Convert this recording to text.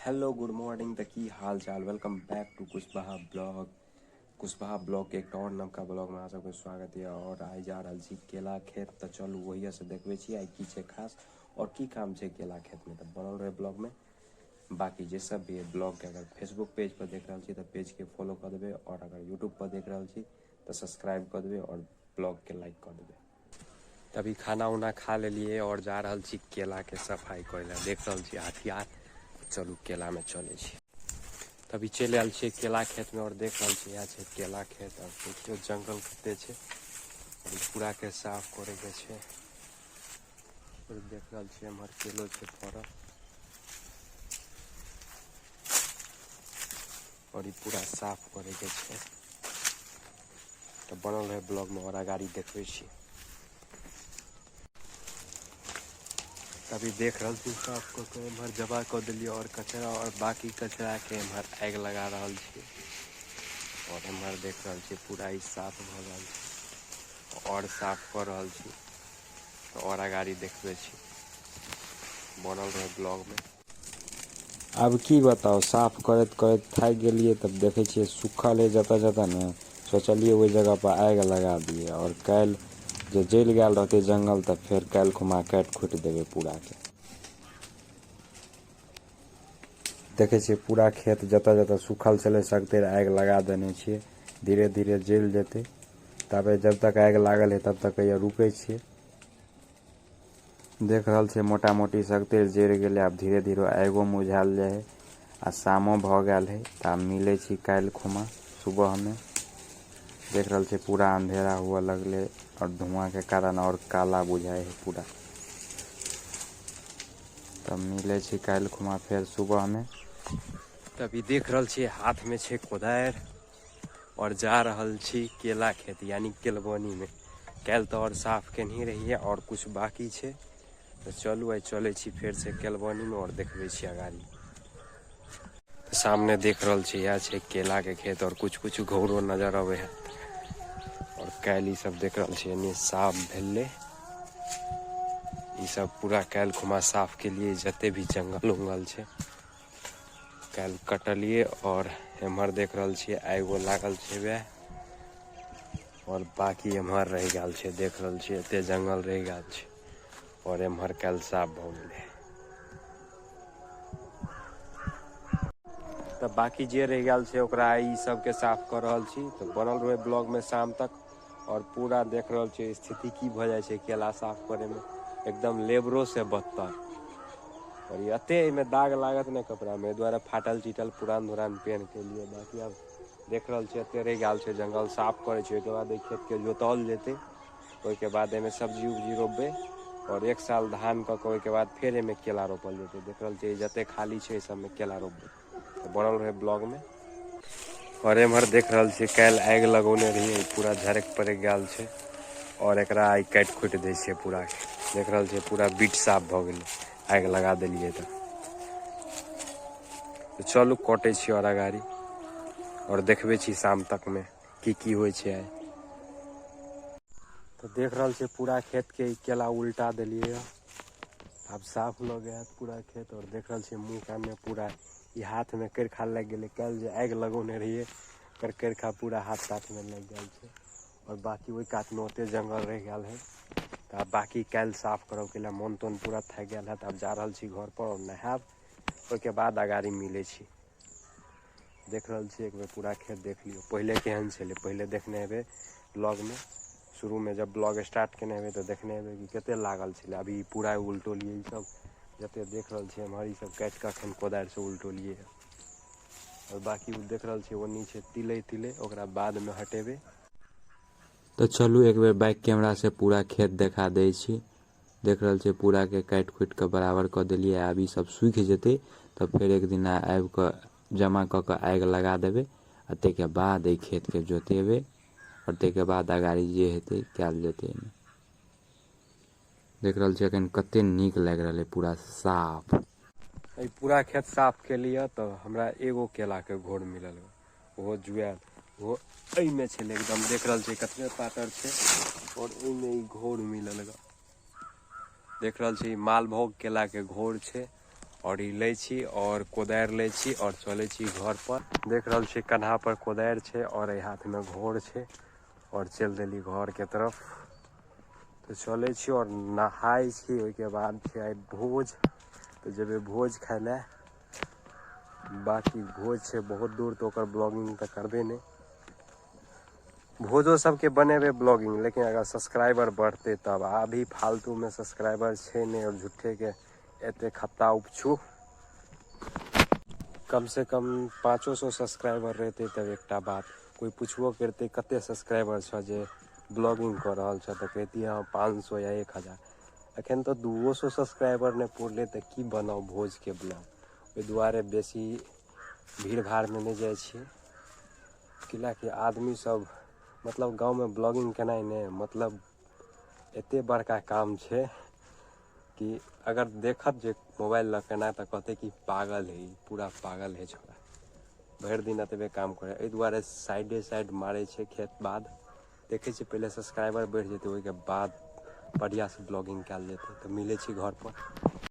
Hello good morning. तऽ की हाल चाल, welcome back to Kushwaha blog. Kushwaha blog के एकटा आओर नवका ब्लॉगमे अहाँ सबके स्वागत यऽ। आओर आइ जा रहल छी केला खेत, तऽ चलू ओहिसँ देखबै छी आइ की छै खास आओर की काम छै केला खेतमे। तऽ बनल रहै ब्लॉगमे। बाकी जे सब भी ब्लॉगके अगर फेसबुक पेज पर देख रहल छी तऽ पेजके फॉलो कऽ देबै, आओर अगर यूट्यूब पर देख रहल छी तऽ सब्सक्राइब कऽ देबै आओर ब्लॉगके लाइक कऽ देबै। तभी खाना उना खा लेलियै आओर जा रहल छी केलाके सफाइ करै लए। देख रहल छी हथियार, चलू केलामे चलै छी। तभी चलि आयल छियै केला खेतमे आओर देख रहल छी इएह छै केला खेत। आओर देखियौ जंगल कते छै, अभी पूराके साफ करैके छै। आओर देख रहल छियै एम्हर केलो छै फड़ल, आओर ई पूरा साफ करैके छै। तऽ बनल रहै ब्लॉगमे आओर अगाड़ी देखबै छी। अभी देख रहल छी साफ कऽ के एम्हर जमा कऽ देलियै आओर कचरा, आओर बाकी कचराके एम्हर आगि लगा रहल छी। आओर एम्हर देख रहल छी पूरा ई साफ भऽ रहल छै, आओर साफ कऽ रहल छी। तऽ आओर अगाड़ी देखबै छी, बनल रहै ब्लॉगमे। आब की बताउ, साफ करैत करैत थाकि गेलियै। तब देखै छियै सुखल है जतऽ जतऽ ने, सोचलियै ओहि जगहपर आगि लगा दियै। आओर काल्हि जे जलि गेल रहतै जंगल तऽ फेर काल्हि खुमा काटि खोटि देबै पूराके। देखै छियै पूरा खेत जतऽ जतऽ सुखल छलै सगतरि आगि लगा देने छियै, धीरे धीरे जलि जेतै। ताबे जब तक आगि लागल है तब तक एहिया रुकै छियै। देख रहल छियै मोटा मोटी सगतरि जरि गेलै। आब धीरे धीरे आगिओ मुझायल जाइ है आ शामो भऽ गेल है। तऽ आब मिलै छी काल्हि खुमा सुबहमे। देख रहल छियै पूरा अंधेरा हुअ लगलै आओर धुआँके कारण आओर काला बुझाइ है पूरा। तब मिलै छी काल्हि खुमा फेर सुबहमे। तभी देख रहल छियै हाथमे छै कोदारि और जा रहल छी केला खेत यानी केलबनीमे। काल्हि तऽ आओर साफ केनही रहियै और कुछ बाकी छै, तऽ चलू आइ चलै छी फेरसँ केलबनीमे और देखबै छी अगाड़ी। तऽ सामने देख रहल छी इएह छै केलाके खेत और कुछ कुछ घौरो नजर अबै है। और काल्हि ई सब देख रहल छी एनी साफ भेलै, ई सब पूरा काल्हि खुमा साफ केलियै। जते भी जंगल उंगल छै काल्हि कटलियै। और एम्हर देख रहल छियै आगिओ लागल छै वएह, और बाकी एम्हर रहि गेल छै। देख रहल छियै एते जंगल रहि गेल छै और एम्हर काल्हि साफ भऽ गेलै। तऽ बाकी जे रहि गेल छै ओकरा ई सबके साफ कऽ रहल छी। तऽ बनल रहै ब्लॉगमे शाम तक। और पूरा देख रहल छियै स्थिति की भऽ जाइ छै केला साफ करैमे, एकदम लेबरो से बदतर। और ई एते एहिमे दाग लागत ने कपड़ामे, एहि दुआरे फाटल चिटल पुरान धुरान पेन्ह के लिए। बाकी आब देख रहल छियै एते रहि गेल छै जंगल, साफ करै छै। ओहिके बाद एहि खेतके जोतल जेतै, ओहिके बाद एहिमे सब्जी उब्जी रोपबै और एक साल धान कऽ के ओहिके बाद फेर एहिमे केला रोपल जेतै। देख रहल छियै जते खाली छै सबमे केला रोपबै। तऽ बनल रहै ब्लॉगमे। और एम्हर देख रहल छियै काल्हि आगि लगौने रहियै, पूरा झरकि परकि गेल छै और एकरा आइ काटि खोटि दै छियै पूरा। देख रहल छियै पूरा बीट साफ भऽ गेलै, आगि लगा देलियै। तऽ चलू कटै छी और अगाड़ी और देखबै छी शाम तकमे की की होइ छै आइ। तऽ देख रहल छियै पूरा खेतके केला उल्टा देलियै, आब साफ लगे हैत पूरा खेत। और देख रहल छियै मुँह कानमे पूरा ई हाथमे करिखा लागि गेलै। काल्हि जे आगि लगौने रहियै ओकर करिखा पूरा हाथ ताथमे लागि गेल छै। और बाकी ओहि कातमे ओते जंगल रहि गेल है, तऽ आब बाकी काल्हि साफ करब। कैला मोन तोन पूरा थाकि गेल है। तऽ आब जा रहल छी घर पर और नहायब, ओहिके बाद अगाड़ी मिलै छी। देख रहल छी एक बेर पूरा खेत देख लियौ पहिले केहन छलै। पहिले देखने हेबै ब्लॉगमे, शुरूमे जब ब्लॉग स्टार्ट केने हेबै तऽ देखने हेबै कि कते लागल छलै। अभी पूरा उल्टोलियै, ई सब जते देख रहल छियै एम्हर ई सब काटि कऽ अखन कोदारिसँ उल्टोलियै। और बाकी ओ देख रहल छियै ओन्नी छै तिले तिले, ओकरा बादमे हटेबै। तऽ चलू एक बेर बैक कैमरासँ पूरा खेत देखा दै छी। देख रहल छियै पूरा के काटि खोटि कऽ बराबर कऽ देलियै। आब ई सब सूखि जेतै तऽ फेर एक दिना आबि कऽ जमा कऽ कऽ आगि लगा देबै आ ताहिके बाद एहि खेतके जोतेबै आओर ताहिके बाद अगाड़ी जे हेतै कयल जेतै। एहिमे देख रहल छियै एखन कते नीक लागि रहल है पूरा साफ। एहि पूरा खेत साफ केलियै तऽ हमरा एगो केलाके घौर मिलल, ओहो जुआयल, ओहो एहिमे छलै एकदम। देख रहल छियै कतबे पातर छै और एहिमे ई घौर मिलल। देख रहल छी मालभोग केलाके घौर छै आओर ई लै छी आओर कोदारि लै छी आओर चलै छी घर पर। देख रहल छी कन्हा पर कोदारि छै आओर एहि हाथ में घोर छै आओर चलि देली घर के तरफ। तऽ चलै छी आओर नहाय छी, ओहिके बाद छै आइ भोज, तऽ जेबै भोज खाय लए। बाकी भोज छै बहुत दूर, तऽ ओकर ब्लॉगिंग तऽ करबै नहि। भोजो सबके बनेबै ब्लॉगिंग, लेकिन अगर सब्सक्राइबर बढ़तै तब। अभी फालतूमे सब्सक्राइबर छै नहि आओर झूठेके एते खत्ता उपछू। कम से कम 500 सब्सक्राइबर रहतै तब एकटा बात, कोइ पुछबो करतै कते सब्सक्राइबर छऽ जे ब्लॉगिंग कऽ रहल छऽ, तऽ कहितियै हँ 500 या 1000। एखन तऽ 200 सब्सक्राइबर नहि पुरलै तऽ की बनाउ भोजके ब्लॉग। ओहि दुआरे बेसी भीड़ भाड़मे नहि जाइ छियै, किएकि आदमी सब मतलब गाँवमे ब्लॉगिंग केनाइ नहि मतलब एते बड़का काम छै कि अगर देखत जे मोबाइल लऽ के एना तऽ कहतै कि पागल है, ई पूरा पागल है छोड़ा, भरि दिन एतबे काम करे। एहि दुआरे साइडे साइड मारै छै खेत बाध। देखै छियै पहिले सब्सक्राइबर बढ़ि जेतै, ओहिके बाद बढ़िआँसँ ब्लॉगिंग कयल जेतै। तऽ मिलै छी घरपर।